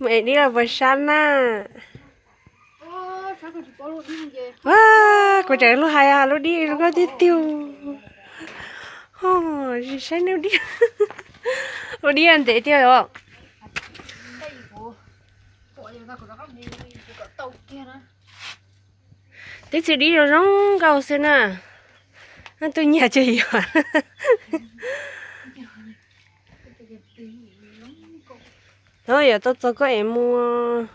Es dib los puas sab na? Kuv tseem lub hais lub dib zoo nkauj tiag tiag. Saib lub dib, lub dib ntev tiag os. Twb txwv dib zoo zoo nkauj xwb na. Tuaj nyiag ces yog. Thaum yog tau txog koj es muag.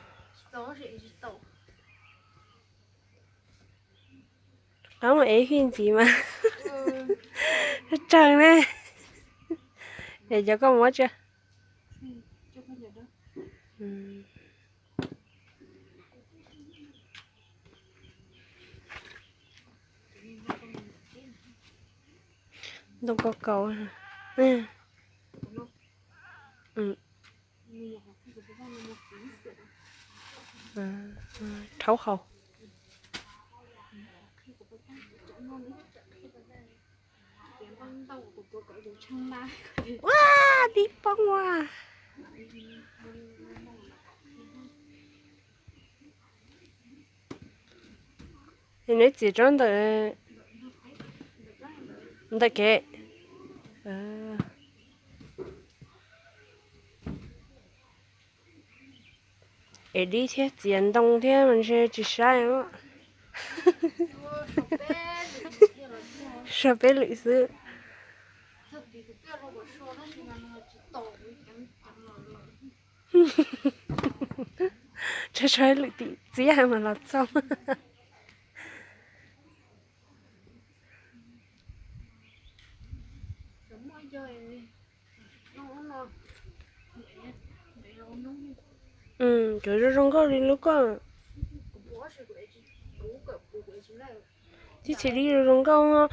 Qab mus ev fij ntxiv mas tsawg ne. Es cov koj muab tsia. Ntoo kaus kaus. Rhaub hau. Ua, tib poob ua. Neb txiav tsob ntawm, ntawm kev. Es dib thiab txiav ntoo thiab mas ntshe tsis saib. Sau peb lwm xwb. Tso tso lwm tim txiab mas los txog. Cov zoo zoo nkauj li lub koj. Tib txhia dib zoo zoo nkauj.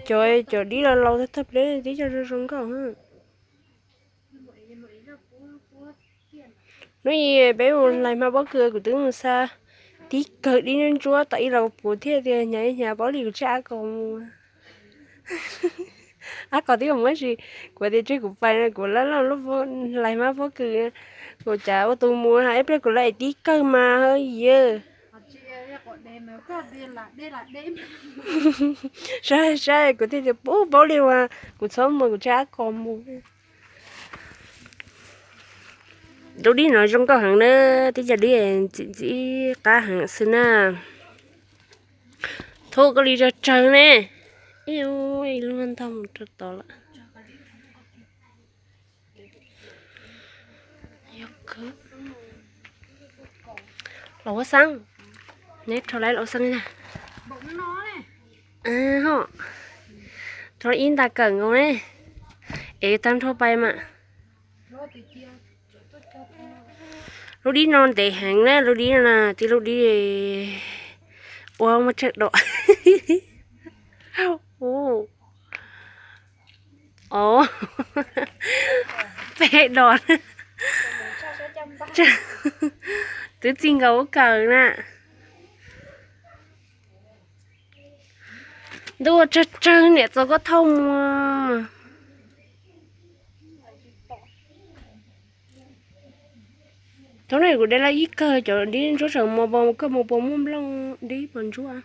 Cov, cov dib laus laus tag tag pleb tib co zoo zoo nkauj. Hnub ib peb mus hlais hmab pob kws kuv twb mus xa tib kawg dib ntsuab ntsuab tom ib los puv thiaj tias hnyav hnyav pob li kuv tseg ab kos mus. Ab kos twb muab tsis, kuv tias tseg kuv pais no kuv laj laj hlais hmab pob kws, kuv cas ua tus mus ib pliag kuv lawv es tib kawg mas yawg. Saib saib kuv thiaj tias pub paub li uas kuv txhob mus kuv tseg ab kos mus. Lub dib no zoo nkauj heev na, tib co dib ntxim ntxim qab heev xwb na. Thub koj li tsawg tsawg ne. Ib lub ntag mus rau tod lawm. Los huab xeeb, neb rho lawv los huab xeeb na. Ho, rho ib nta kawm nkaus ne, es tag nrho pais mas. Lub dib no ntev heev na, lub dib no na, tib lub dib ua muaj tsawg dos. Peb dos. Twb txij nkaus ua kawm na. Ntuj, tsawg tsawg niam txaus koj thauj mus. Thaum no kuv de laj ib kawg cov dib ntsuab tseem mos pos, koj mos pos muaj nplooj dib pos ntsuab.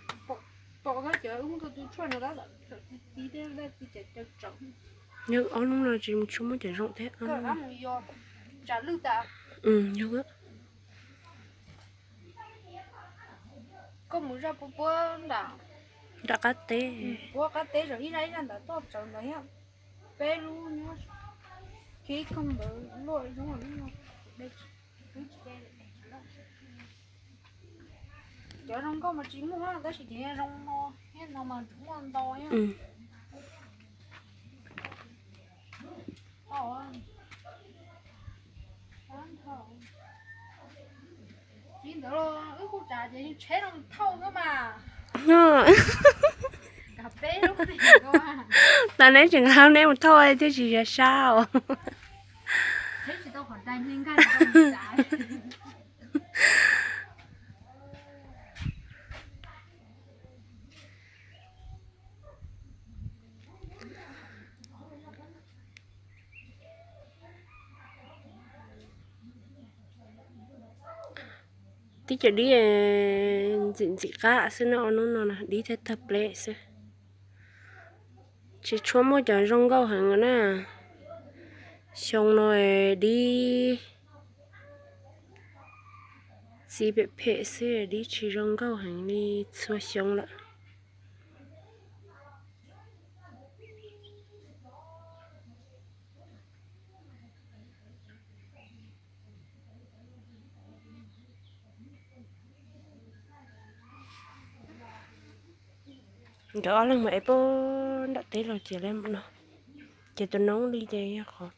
Yog ob hnub no tsis mus tsis muaj cov zoo thiab. Yog. Koj mus zaj puab puab nram, nram qab teb, puab qab teb zog ib zaj ib zaj ntawd toj tsawv ntawd thiab. Peb lub nyob kiag ib koog ntawd luaj zoo. Cov zoo nkauj mas tsis muaj tab sis cov zoo no thiab no mas muaj ntau thiab. Li ntawd los wb kuj tsam ces tsheb no thauj xwb mas. Tam neb tseem nqa neb mus thauj thiaj tsis sab os. Ib co dib ntxim ntxim qab xwb no, hnub no dib thiaj tawg pleb xwb. Tsis tshua muaj cov zoo nkauj heev na. Xyoo no dib txiv phem phem xwb, dib tsis zoo nkauj heev li txhua xyoo lawm. Nkawd ob leeg mus ev puag nram teb los ces li no, ces tus noob li ces yog qhov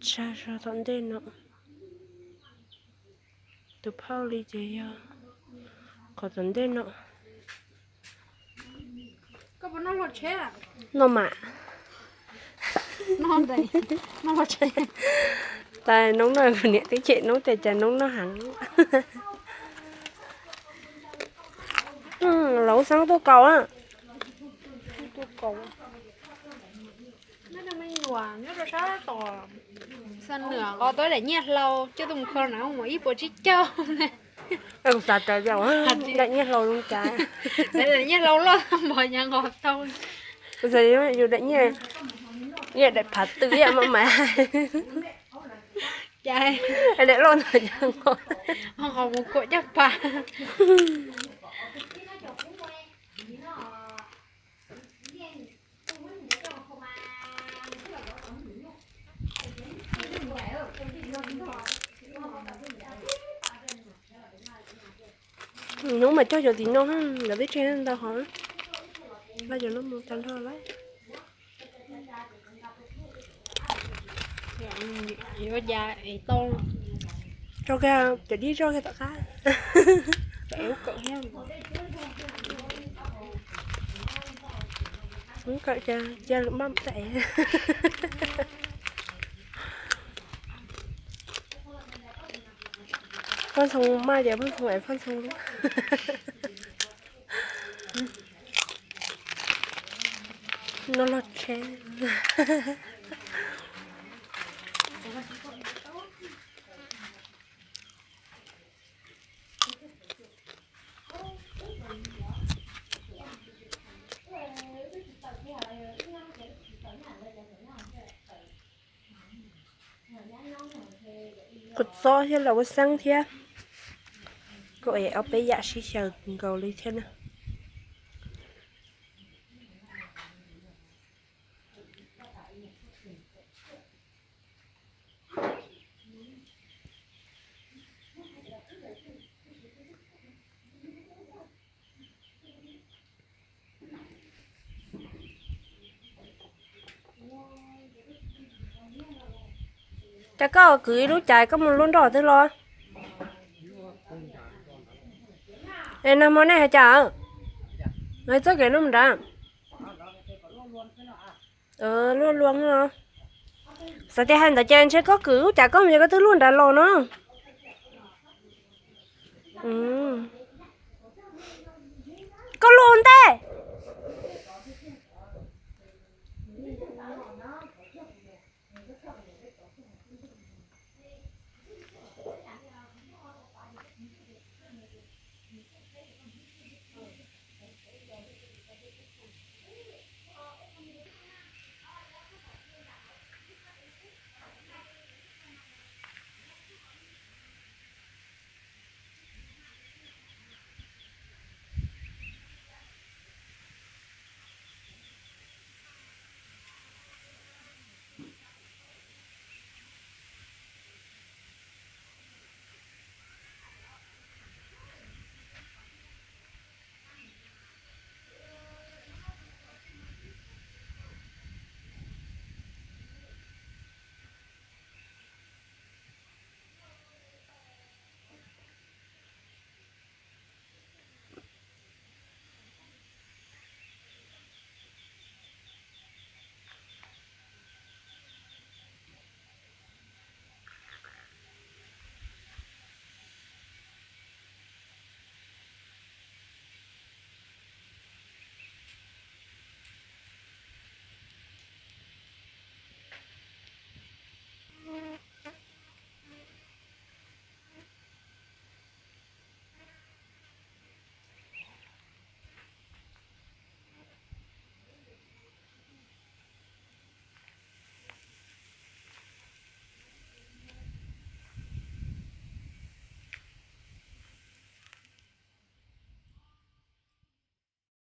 tshaj zog tom ntej no, tus phauj li ces yog qhov tom ntej no. Noj mas. Tas noob no kuv niam twb cem noob tias cas noob noj heev. Los ua xeeb tuaj kaus. Xa nws nqos tau daim nyiaj hlau coj tuaj mus kho na, mus ib puas tsib caug ne. Kuv xav tas daim nyiaj hlau zoo cas. Daim nyiaj hlau loj npog nyas nqos tau. Kuv xav yus daim nyiaj, daim phav tw ib yam maj mam. Cas daim loj ntawd nyas nqos, nqos mus kuam caj pas. Hnub mas cog cov tim no, lawv twb tseg ntau hov, laj cov no mus tag nrho lawm. Tso kiag cov dib zoj kiag tom qab. Kawm cas cia lwm maj tais. Poj ntxoog maj ces poj ntxoog es poj ntxoog lub. No los tsheb. Kua txob thiab los ua xeeb thiab. Kuv ev ob peb yam sib xyaw nkaus li thiab na. Cas koj kwv ib lub cas koj mus luaj nroj twg los? Es nag hmo nej hais cas? Txoj kev no nrad. Luaj luaj no. Xav tias hais ntawd ces ntshe koj kwv lub cas koj mus yog koj twb luaj nrad los no.